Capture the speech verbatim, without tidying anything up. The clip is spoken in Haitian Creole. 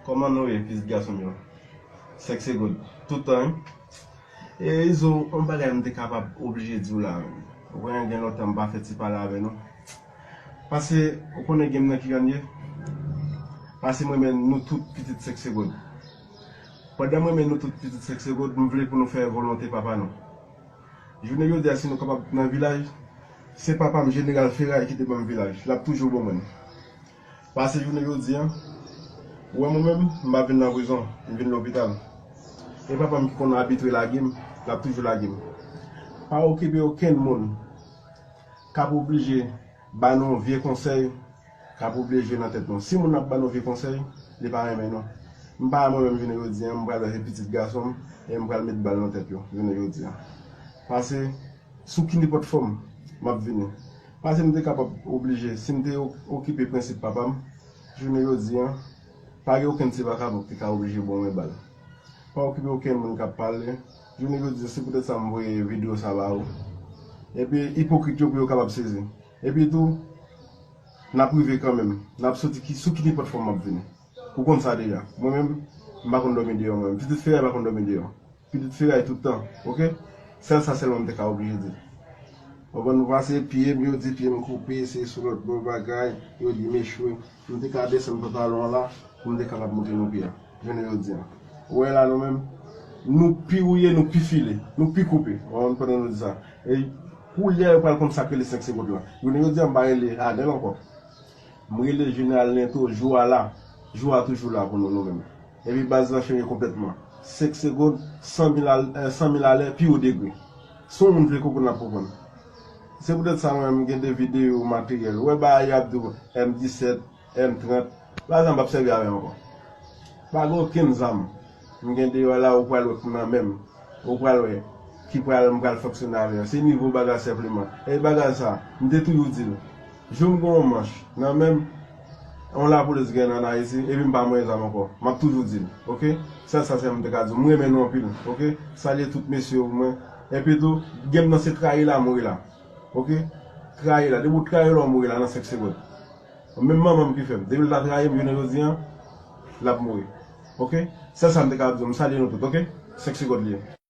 Kòman nou ye, pitit gason m yo? Sèk se God. Tout tan, wi. E Izo, yon bagay m te kapab oblije di w la, menm. Ou konnen gen lontan m pa fè ti pale avè nou. Pase, ou konnen gen m nan ki jan l ye? Pase m renmen nou tout pitit Sèk se God. Pandan m renmen nou tout pitit Sèk se God, m vle pou nou fè volonte papa nou. Jounen jodi a, si nou kapab nan vilaj, se papa m, Jeneral Feray, ki te ban m vilaj. L ap toujou ban mwen l. Pase jounen jodi a, ou wè mwen menm, m pa vin nan prizon, m vin lopital. E papa m ki konn abitre lage m, l ap toujou lage m. Pa okipe okenn moun k ap oblije ba nou vye konsèy, k ap oblije jwe nan tèt nou. Si moun ap ba nou vye konsèy, li pa renmen nou. M pa mwen menm jounen jodi a, m pral wè se pitit gason m, e m pral met bal nan tèt yo, jounen jodi a. Pase, sou ki nenpòt fòm, m ap vini. Pase m te kapab oblije, si m te o-, okipe prensip papa m, jounen jodi a, pa gen okenn ti vakabon ki ka oblije ban mwen bal. Pa okipe okenn moun k ap pale. Jounen jodi a, se poutèt sa m voye videyo sa ba ou. Epi, ipokrit yo pou yo kapab sezi. Epi tou, n ap rive kanmenm. N ap soti ki, sou ki nenpòt fòm m ap vini. Ou konn sa deja. Mwen menm, m pa konn dòmi deyò mwen menm. Pitit Feray pa konn dòmi deyò. Pitit Feray tout tan, oke? Sèl sa sèlman m te ka oblije di. Ou konprann, nou pase pye m, yo di pye m koupe, se sou lòt bò bagay, yo di m echwe. M te ka desann pantalon an la, pou m te kapab montre nou pye a. Jounen jodi a. Ou wè la nou menm, nou pi wouye, nou pi file, nou pi koupe. Ou konprann, pandan nou di sa. E koulye a yo pral konn sa k rele sèk se God la. Jounen jodi a, m pa rele Anèl ankò. M rele Jeneral Lento, jou a la. Jou a toujou la pou nou, nou menm. Epi baz lan chanje konplètman. Sèk se God, san mil al-, eh, san mil alè, pi wo degre. Si yon moun vle konprann, l ap konprann. Se poutèt sa, mwen menm, m gen de videyo materyèl. Ou wè bagay y ap di w, M disèt, M trant, baz lan m p ap sèvi avè l ankò. Pa gen okenn zam m gen deyò la, ou pral wè k nan men m. Ou pral wè ki pral, m pral fonksyone avè l. Se nivo bagay senpleman. E bagay sa, m te toujou di l. Jou m gen yon manch nan men m, yon lapolis gen an Ayiti, epi m pa manyen zam ankò. M ap toujou di l, oke? Sèl sa sèlman m te ka di w. M renmen nou anpil, oke? Salye tout mesye yo pou mwen. Epi tou, gen m nan se trayi la, mouri la. Oke? Trayi la. Depi w trayi la, w mouri la nan sèk se God. Menm manman m ki fè m. Depi l ta trayi m, jounen jodi a, l ap mouri. Oke? Sèl sa m te ka di w. M salye nou tout, oke? Sèk se God li ye.